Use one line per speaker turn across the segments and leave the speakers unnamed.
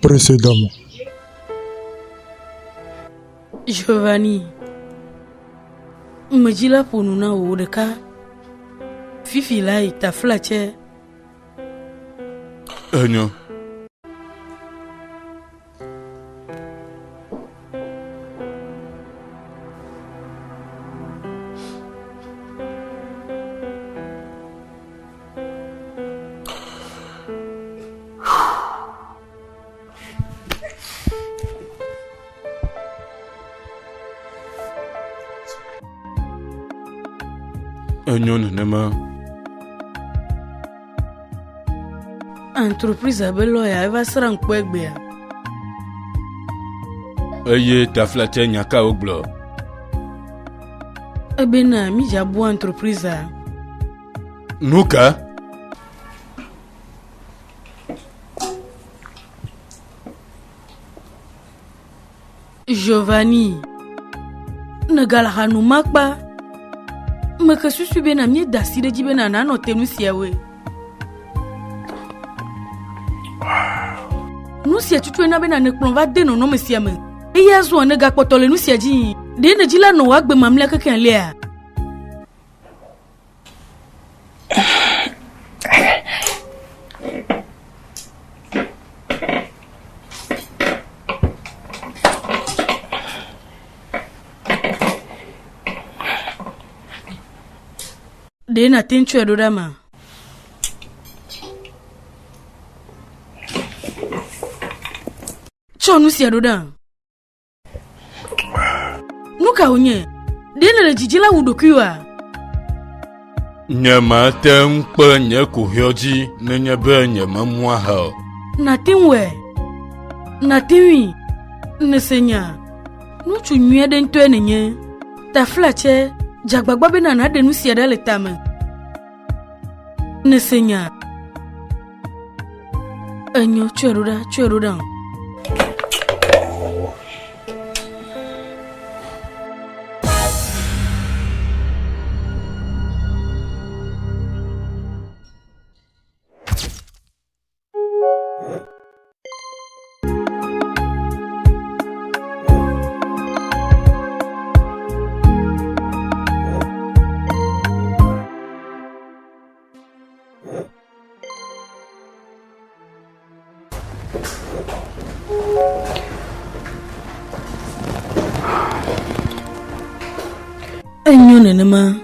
Précédemment.
Giovanni, medzi la ƒo nu na wò ɖeka. Fifi la yi taflatse.
Enyo. Enyo nenema.
Entreprise abe lɔya eva srã ŋkpɔ egbea.
Eye taflatse nya ka wogblɔ?
Ebena mídza bu entreprise-a.
Nu ka?
Giovanni, nègale ha nu ma kpa. Meke susu bena míeda asi ɖe edzi bena nànɔ te nu siawoe. Nu sia tutue na bena nèkplɔm va de nɔnɔme sia me. Eye azɔa nègakpɔtɔ le nu sia dzi. Ɖe nèdzi la nɔ wò agbe mamlɛa kekeŋ alea? Ɖe nàte ŋu tsɔe ɖo ɖa ma? Tsɔ nu sia ɖo ɖa. Nu ka wònye? Ɖe nèle dzidzi la wu ɖokuiwòa?
Nyemate ŋu kpe nye kuxiɔ dzi nenye be nyememu aha o.
Nàte ŋu wɔe. Nàte ŋui. Nèse nya. Ŋutsu nyui aɖe ŋutɔe nènye. Taflatse, dze agbagba bena nàɖe nu sia ɖa le tame. Nèse nya. Enyo, tsɔe ɖo ɖa, tsɔe ɖo ɖa. Enyo nenema.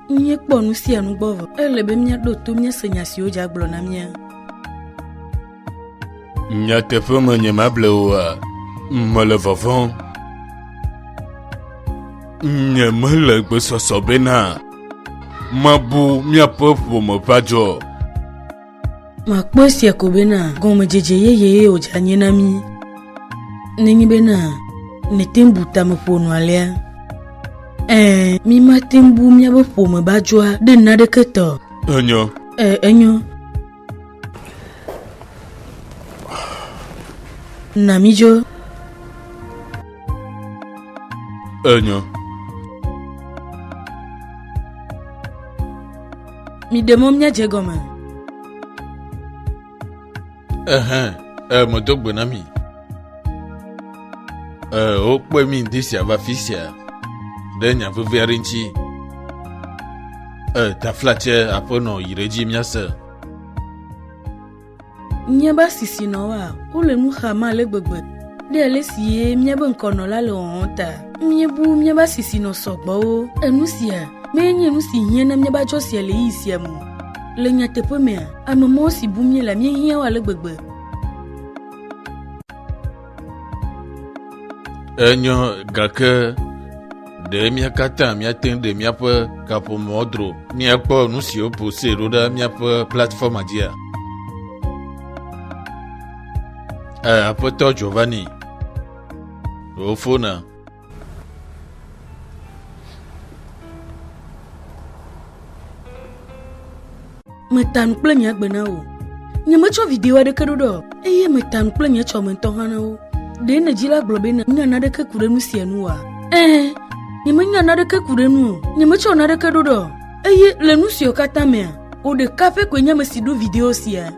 Míekpɔ nu sia nu gbɔ vɔ. Ele be míaɖo to míase nya siwo dze agblɔ na mía.
Nyateƒe me nyemable oa, mele vɔvɔ̃m. Nyemele gbesɔsɔ bena mabu míaƒe ƒome ƒe adzɔ.
Makpɔ esia ko bena gɔmedzedze yeye wòdze anyi na mí. Nenye bena nète ŋu bu tame ƒo nu alea, ɛ̃, mímate ŋu bu míaƒe ƒome ƒe adzɔa ɖe naneke tɔ.
Enyo.
Ẽ, enyo. Na mídzo.
Enyo.
Miɖe mɔ míadze egɔme.
Ehɛn, e, medo gbe na mi. E, wokpe mi ŋdi sia va fi sia ɖe nya vevi aɖe ŋuti. E, taflatse aƒenɔ yi ɖe edzi míase.
Míabe asisinɔwoa, wole nu xam ale gbegbe ɖe ale si ye míabe ŋkɔnɔla le wɔwɔm ta. Míebu míabe asisinɔ sɔgbɔwo. Enu sia mee nye nu si hiã na míabe adzɔ sia le ɣeyiɣi sia me o. Le nyateƒe mea, ame mawo si bum míelea, míehiã wo ale gbegbe.
Enyo, gake ɖe mía katã míate ŋu ɖe míaƒe kaƒomɔwo dro míakpɔ nu siwo postee ɖo ɖe míaƒe platfɔma dzia? E, Aƒetɔ Giovanni, wò fona.
Meta nu kple nye agbe na wò. Nyemetsɔ video aɖeke ɖo ɖe o, eye meta nu kple nye tsɔme ŋutɔ hã na wo. Ɖe nèdzi la gblɔ be nya naneke ku ɖe nu sia nu oa? Ɛ̃, nyemenya naneke ku ɖe enu o. Nyemetsɔ naneke ɖo ɖe o. Eye le nu siawo katã mea, wò ɖeka pɛ koe nye ame si ɖo video sia.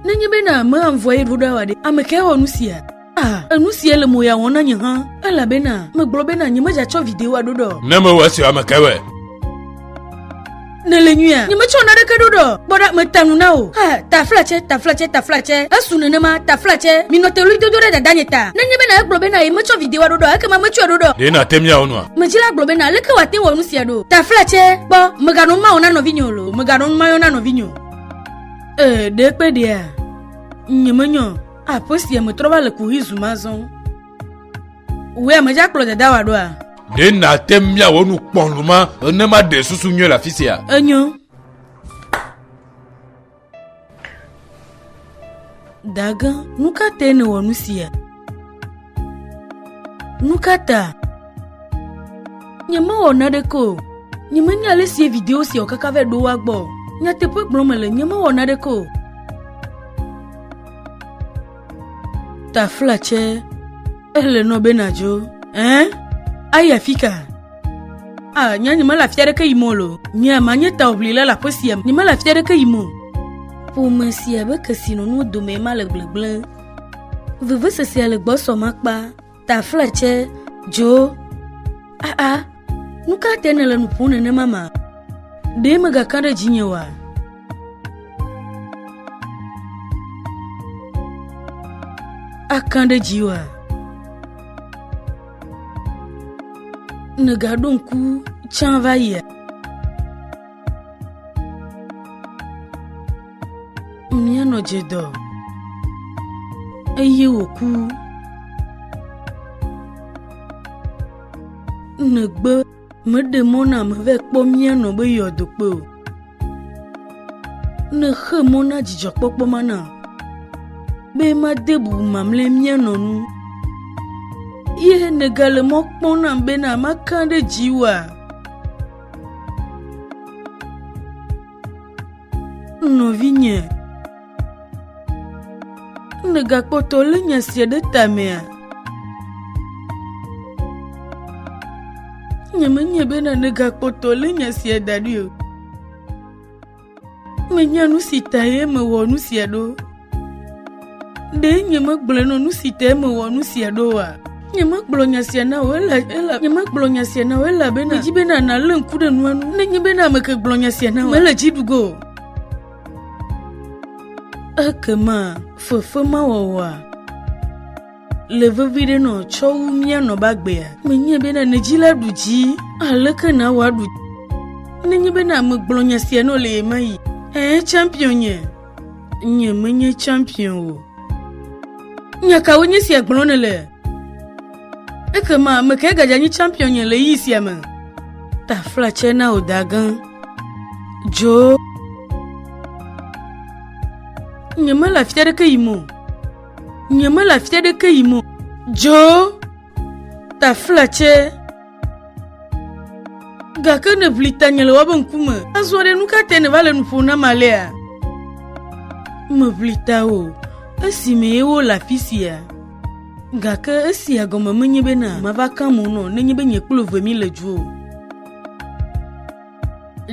Nenye bena me envoyé ɖo ɖa wa ɖe, ame kae wɔ nu sia? Ah, enu sia le mo ya wɔm na nye hã. Elabena megblɔ bena nyemedzatsɔ videoa ɖo ɖɔ.
Ne mewɔ esia ame kae wɔe?
Ne le nyuia, nyemetsɔ naneke ɖo ɖɔ. Kpɔ ɖa, meta nu na wò. Ha, taflatse, taflatse, taflatse. Esu nenema, taflatse. Minɔ te ɣlidodo ɖe dadanye ta. Nenye bena egblɔ bena yemetsɔ videoa ɖo ɖɔ, ekema metsɔe ɖo ɖɔ.
Ɖe nàte míawo nua?
Medzila gblɔ bena aleke wòate wɔ nu sia ɖo? Taflatse, kpɔ, mèganɔ nu ma wɔm na nɔvinye o loo, mèganɔ nu ma yɔm na nɔvinye o. Ee, ɖe kpe ɖea? Nyemenyɔ. Aƒe sia me trɔ va le kuxi zum azɔ. Wòe ame dza kplɔ dada wa ɖoa?
Ɖe nàte míawɔ nu kpɔnu ma ne maɖe susu nyuie le afi sia?
Enyo. Dagã, nu ka tae nèwɔ nu sia? Nu ka ta? Nyemewɔ naneke o. Nyemenya ale si video sia wɔ kaka va ɖo woa gbɔ o. Nyateƒe gblɔm mele, nyemewɔ naneke o. Taflatse, ele nɔ be nàdzo. Ẽ? Ayi afi ka? Ah, nye nyemele afi aɖeke yim o lo. Nye manye tawuʋlila le aƒe sia me. Nyemele afi aɖeke yim o. Ƒome sia be kesinɔnuwo dome ma le gblegblẽ. Vevesesea le gbɔsɔm akpa. Taflatse, dzo. Aa, nu ka tae nèle nu ƒom nenema ma? Ɖe mègaka ɖe dzinye oa? Aka ɖe dziwòa? Nègaɖo ŋku tsã va yia? Míanɔ dze dɔ eye wòku. Negbe meɖe mɔ na ame vɛ kpɔ mía nɔ be yɔdo kpe o. Nexe mɔ na dzidzɔkpɔkpɔ ma nam be made bubu mamlɛ mía nɔ ŋu. Ye nègale mɔ kpɔm nam bena maka ɖe dziwòa? Nɔvinye, nègakpɔtɔ lé nya sia ɖe tamea? Nyemenya bena nègakpɔtɔ lé nya sia da ɖi o. Menya nu si tae mewɔ nu sia ɖo. Ɖe nyemegblɔe nɔ nu si tae mewɔ nu sia ɖo oa? Nyemegblɔ nya sia na wò ela ela nyemegblɔ nya sia na wò elabena medzi bena nàlé ŋku ɖe nua ŋu. Nenye bena ame ke gblɔ nya sia na wò mele dzi ɖu ge o. Ekema fefe ma wɔwɔa le vevi ɖe nɔ tsɔ wu mía nɔ be agbea. Menye bena nèdzi la ɖu dzi. Aleke nàwɔ aɖu nenye bena ame gblɔ nya sia nɔ le ɣemaɣi? Ɛ̃, champion nye. Nye menye champion o. Nya kawo nye sia gblɔm nèle? Ekema ame kae gadze anyi champion nye le ɣeyiɣi sia me? Taflatse na wò dagã. Dzo. Nyemele afi aɖeke yim o. Nyemele afi aɖeke yim o. Dzo! Taflatse! Gake nèʋli tanye le woabe ŋkume. Azɔ ɖe nu ka tae nèva le nu ƒom nam alea? Meʋli ta o esime ye wole afi sia. Gake esia gɔme menye bena mava ka mo nɔ nenye be nye kple eve míle du o.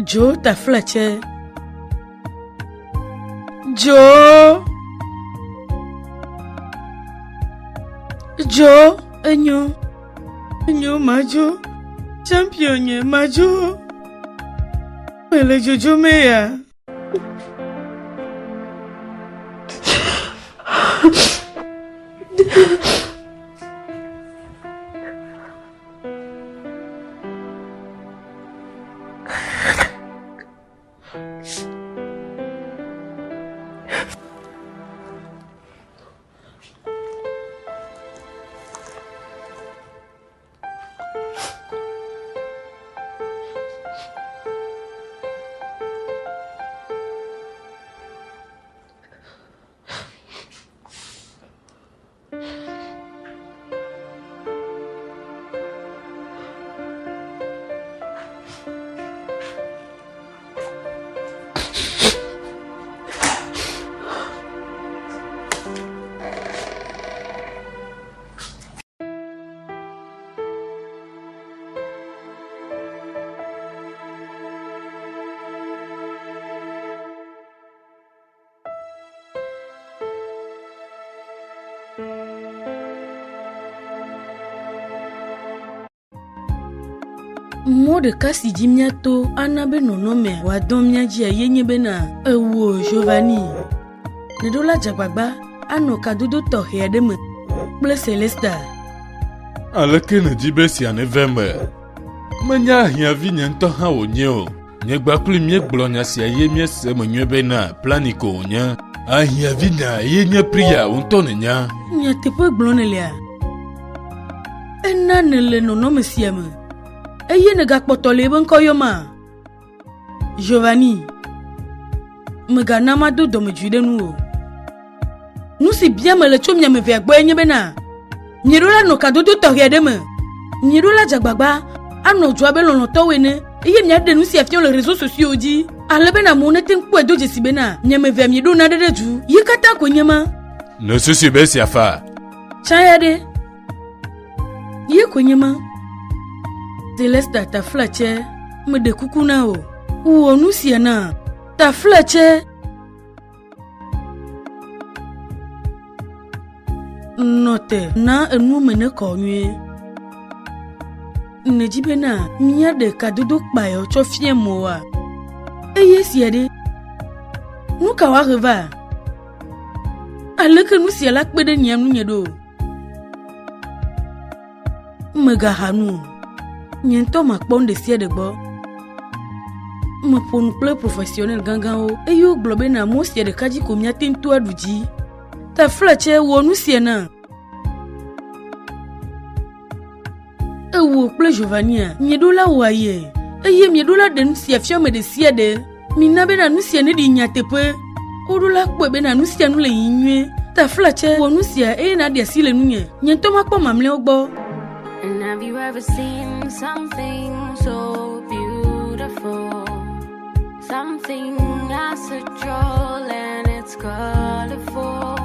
Dzo taflatse! Dzo! Dzo! Enyo. Enyo, madzo. Champion nye, madzo. Mele dzodzo me ya. Mɔ ɖeka si dzi míato ana be nɔnɔmea wòadɔ mía dzia ye nye bena ewò Giovanni nèɖo la dze agbagba anɔ kadodo tɔxɛ aɖe me kple Celesta.
Aleke nèdi be esia neve eme? Menye ahiãvi nye ŋutɔ hã wònye o. Nye gba kpli míegblɔ nya sia ye míese eme nyuie bena plani ko wònye. Ahiãvi nya ye nye Priya wò ŋutɔ nènya.
Nyateƒe gblɔm nèlea? Ena nèle nɔnɔme sia me eye nègakpɔtɔ le eƒe ŋkɔ yɔma? Giovanni, mègana mado dɔmedzoe ɖe nuwò o. Nu si biam mele tso mia ame evea gbɔe nye bena, mieɖo la nɔ kadodo tɔxɛ aɖe me. Mieɖo la dze agbagba anɔ dzo abe lɔlɔ̃tɔwo ene eye miaɖe nu sia fia le réseaux sociaux dzi ale bena amewo nete ŋu kpɔe do dzesi bena mia ame evea mieɖo nane ɖe du. Ye katã koe nye ma.
Nèsusui be esia fa?
Tsã ya ɖe? Ye koe nye ma. Celesta taflatse, meɖe kuku na wò. Wɔ nu sia na. Taflatse. Nɔ te na enuwo me nekɔ nyuie. Nèdi bena míaɖe kadodo kpayɔ tsɔ fia mɔa? Eye esia ɖe, nu ka wòahe va? Aleke nu sia la kpe ɖe mia ŋunye ɖo? Mègaxa nu o. Nye ŋutɔ makpɔ nu ɖe sia ɖe gbɔ. Meƒo nu kple profesionɛl gãgãwo eye wogblɔ bena mɔ sia ɖeka dzi ko míate ŋu to aɖu dzi. Taflatse wɔ nu sia na. Ewò kple Giovannia mieɖo la wɔ aye eye mieɖo la ɖe nu sia fia ame ɖe sia ɖe. Mina bena nu sia neɖi nyateƒe. Woɖo la kpɔe bena nu sia nu le yiyim nyuie. Taflatse wɔ nu sia eye nàɖe asi le nunye. Nye ŋutɔ makpɔ mamlɛawo gbɔ.
And have you ever seen something so beautiful? Something as a jewel and it's colorful.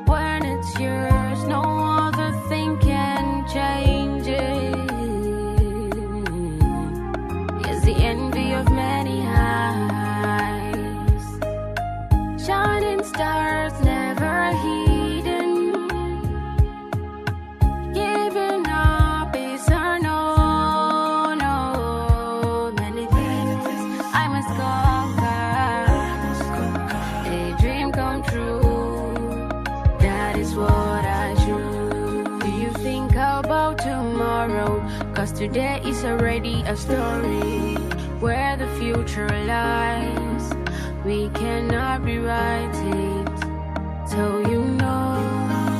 When it's yours, no other thing can change it. It's the envy of many eyes. Shining stars never hidden. Giving up is a no, no. Many things I must conquer. A dream come true. That is what I choose. Do you think about tomorrow? Cause today is already a story. Where the future lies, we cannot rewrite it. So you know,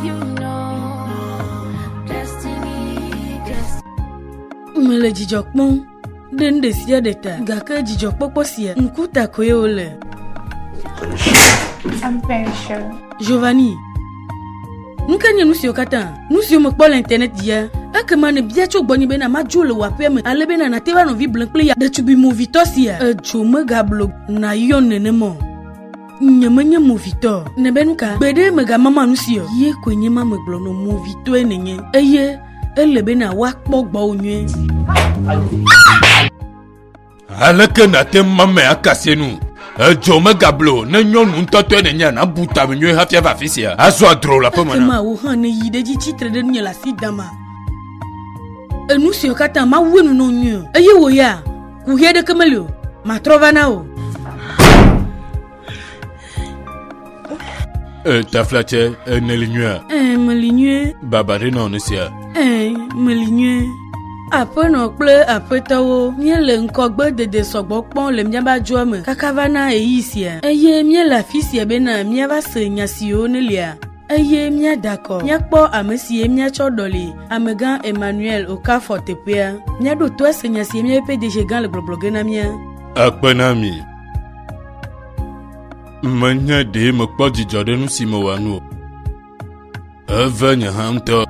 you know, destiny, destiny.
Mele dzidzɔ kpɔm ɖe nu ɖe sia ɖe ta gake dzidzɔkpɔkpɔ sia ŋkuta koe wòle.
I'm very sure.
Giovanni, nu ka nye nu siwo katã? Nu siwo mekpɔ le internet dzia? Ekema nèbia tso gbɔnye bena madzo le wò aƒea me ale bena nàte va nɔ vi blem kple ya ɖetugbui movitɔ sia. Edzo megablo nàyɔm nenema o. Nyemenye movitɔ o. Nèbe nu ka? Gbeɖe megamama nu sia o. Ye koe nye ma megblɔ nɔ movitɔe nènye eye ele bena woakpɔ gbɔwò nyuie.
Aleke nàte ŋu mame akase nu? Edzɔ megablo ne nyɔnu ŋutɔtɔe nènyea nàbu tame nyuie hafi ava afi sia. Azɔ adro le aƒeme na.
Ekema wò hã nèyi ɖe edzi tsi tre ɖe nunye le asi dama. Enu siwo katã mawu enu na wò nyuie o. Eye wò ya, kuxi aɖeke meli o. Matrɔ va na wò.
E, taflatse, e, nèli nyuiea?
Ẽ, meli nyuie.
Baba ɖe nɔ nu sia.
Ẽ, meli nyuie. Aƒenɔ kple aƒetɔwo, míele ŋkɔgbe dede sɔgbɔ kpɔm le míaƒe adzoa me kaka va na ɣeyiɣi sia, eye míele afi sia bena míava se nya siwo nelia, eye míada akɔ míakpɔ ame sie míatsɔ ɖɔli amegã Emmanuel Okafor teƒea. Míaɖo to ase nya sie míaƒe PDG gã le gblɔgblɔ ge na mía.
Akpe na mi. Menye ɖee mekpɔ dzidzɔ ɖe nu si mewɔa nu o. Eve nye hã ŋutɔ.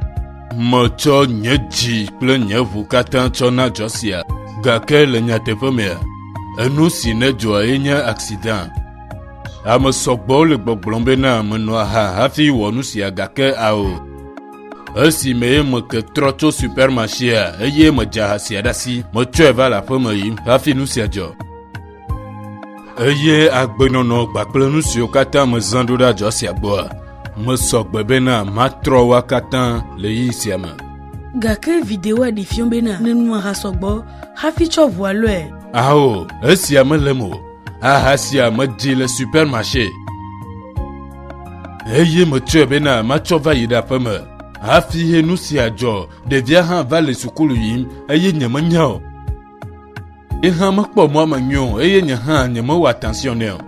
Metsɔ nye dzi kple nye ʋu katã tsɔ na dzɔ sia. Gake le nyateƒe mea, enu si nedzɔa ye nye accident. Ame sɔgbɔwo le gbɔgblɔm bena menɔ aha hafi wɔ nu sia gake ao. Esime ye meke trɔ tso supermarchea eye medze aha sia ɖe asi, metsɔe va le aƒeme yim hafi nu sia dzɔ. Eye agbenɔnɔ kpakple nu siwo katã mezã ɖo ɖe adzɔ sia gbɔa, Mesɔ gbe bena matrɔ woa katã le ɣeyiɣi sia me.
Gake videoa ɖi fiɔ bena nenu aha sɔgbɔ hafi tsɔ ʋua lɔe.
Ao, esia mele eme o. Aha sia medzi le supermarché. Eye metsɔe bena matsɔ va yi ɖe aƒeme. Hafi he nu sia dzɔ, ɖevia hã va le sukulu yim eye nyemenya o. Ye hã mekpɔ mɔa me nyuie o eye nye hã nyemewɔ attention nɛ o.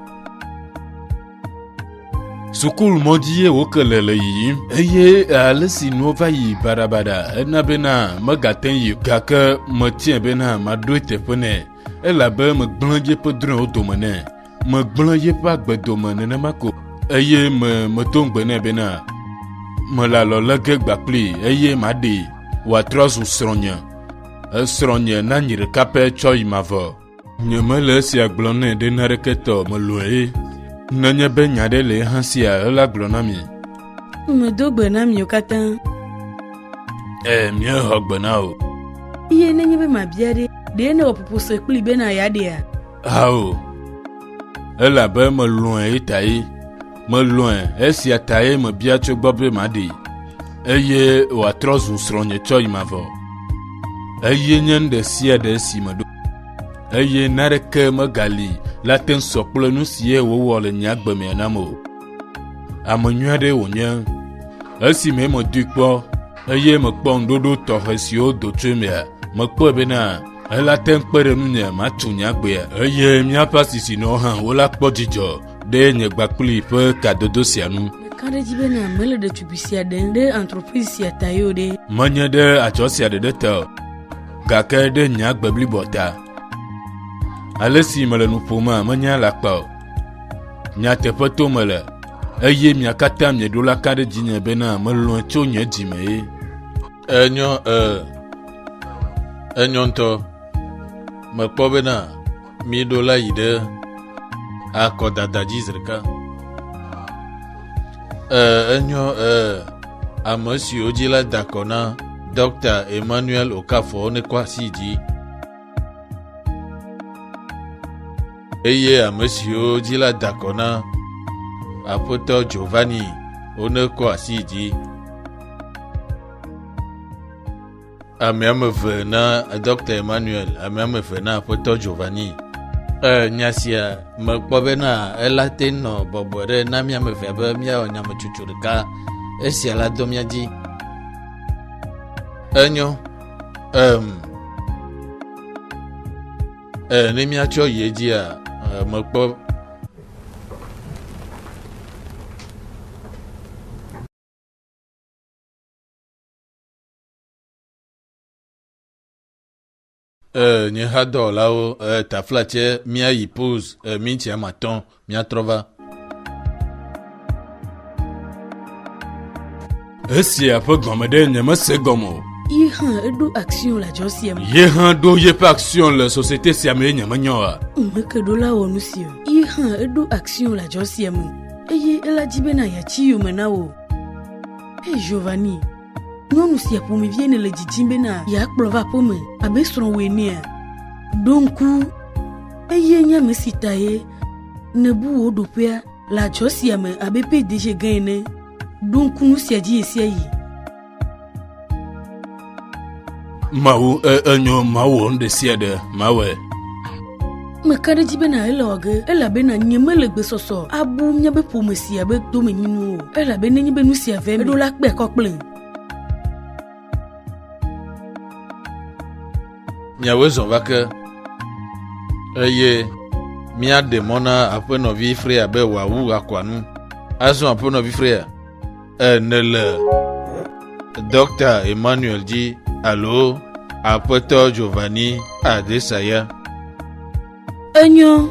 Sukulu mɔ dzi ye wòke le le yiyim eye ale si nuwo va yi baɖabaɖa ena bena megate ŋu yi gake metiae bena maɖo eteƒe nɛ elabe megblẽ yeƒe drɔ̃ewo dome nɛ. Megblẽ yeƒe agbe dome nenema ko eye me medo ŋugbe nɛ bena mele alɔ lé ge gba kplii eye maɖee wòatrɔ zu srɔ̃nye. Esrɔ̃nye na nyi ɖeka pɛ tsɔ yi mavɔ. Nyemele esia gblɔm nɛ ɖe naneke tɔ melɔ̃e. Nenye be nya ɖe le hã sia, ela gblɔ na mi.
Medo gbe na miwo katã.
E, míexɔ gbe na wò.
Eye nenye be mabia ɖe, ɖe nèwɔ ƒoƒose kplii bena yeaɖea?
Ao, elabe melɔ̃e ta ye. Melɔ̃e, esia tae mebia tso egbɔ be maɖee eye wòatrɔ zu srɔ̃nye tsɔ yi mavɔ. Eye nye nu ɖe sia ɖe si meɖo eye naneke megali la te ŋu sɔ kple nu si ye wòwɔ le nye agbe mea nam o. Ame nyui aɖee wònye. Esime medoe kpɔ eye mekpɔ ŋuɖoɖo tɔxɛ siwo do tso emea, mekpɔe bena ela te ŋu kpe ɖe ŋunye matu nye agbea eye míaƒe asisinɔwo hã wola kpɔ dzidzɔ ɖe nye gbakpli ƒe kadodo sia nu.
Meka ɖe edzi bena mele ɖetugbui sia ɖem ɖe entreprise sia ta ye o ɖe.
Menye ɖe adzɔ sia ɖeɖe ta o, gake ɖe nye agbe bliboa ta. Ale si mele nu ƒoma menye alakpa o. Nyateƒe to mele eye mia katã mieɖo la ka ɖe dzinye bena melɔ̃e tso nye dzime ye.
Enyo, e, enyo ŋutɔ. Mekpɔ bena míɖo la yi ɖe akɔdada dzi zi ɖeka. E, enyo, e, ame siwo dzi la da akɔ na Dɔkta Emmanuel Okafor nekɔ asi dzi. Eye ame siwo dzi la da akɔ na Aƒetɔ Giovanni wonekɔ asi dzi. Ame ame eve na Dɔkta Emmanuel, ame ame eve na Aƒetɔ Giovanni. E, nya sia mekpɔ bena ela te nɔ bɔbɔe ɖe na mía ame evea be míawɔ nyametsotso ɖeka. Esia la do mía dzi. Enyo. Em, e, ne míatsɔ yi edzia, e, mekpɔ E, nye hadɔwɔlawo, e, taflatse míayi pause, e, minti ame atɔ̃, míatrɔ va.
Esia ƒe gɔme ɖe nyemese gɔme o.
Ye hã eɖo action le adzɔ sia me.
Ye hã ɖo yeƒe action le société sia me ye nyemenya oa?
Meke ɖo la wɔ nu si o. Ye hã eɖo action le adzɔ sia me eye ela dzi bena yeatsi yome na wò. Hey Giovanni, nyɔnu sia ƒomevie nèle didim bena yeakplɔ va aƒeme abe srɔ̃wò enea? Ɖo ŋku eye nye ame si tae nèbu wò ɖoƒea le adzɔ sia me abe PDG gã ene. Ɖo ŋku nu sia dzi ɣesiaɣi.
Mawu e, enyo mawɔ nu ɖe sia ɖe mawɔe.
Meka ɖe edzi bena ele wɔ ge elabena nyemele gbesɔsɔ abu míaƒe ƒome sia be domenyinu o elabe nenye be nu sia ve eɖo la kpe akɔ kple.
Miawoe zɔ va ke eye míaɖe mɔ na aƒenɔvi Freya be wòawu akɔa nu. Azɔ aƒenɔvi Freya, ene le Dɔkta Emmanuel dzi alo Aƒetɔ Giovanni Adesaya.
Enyo.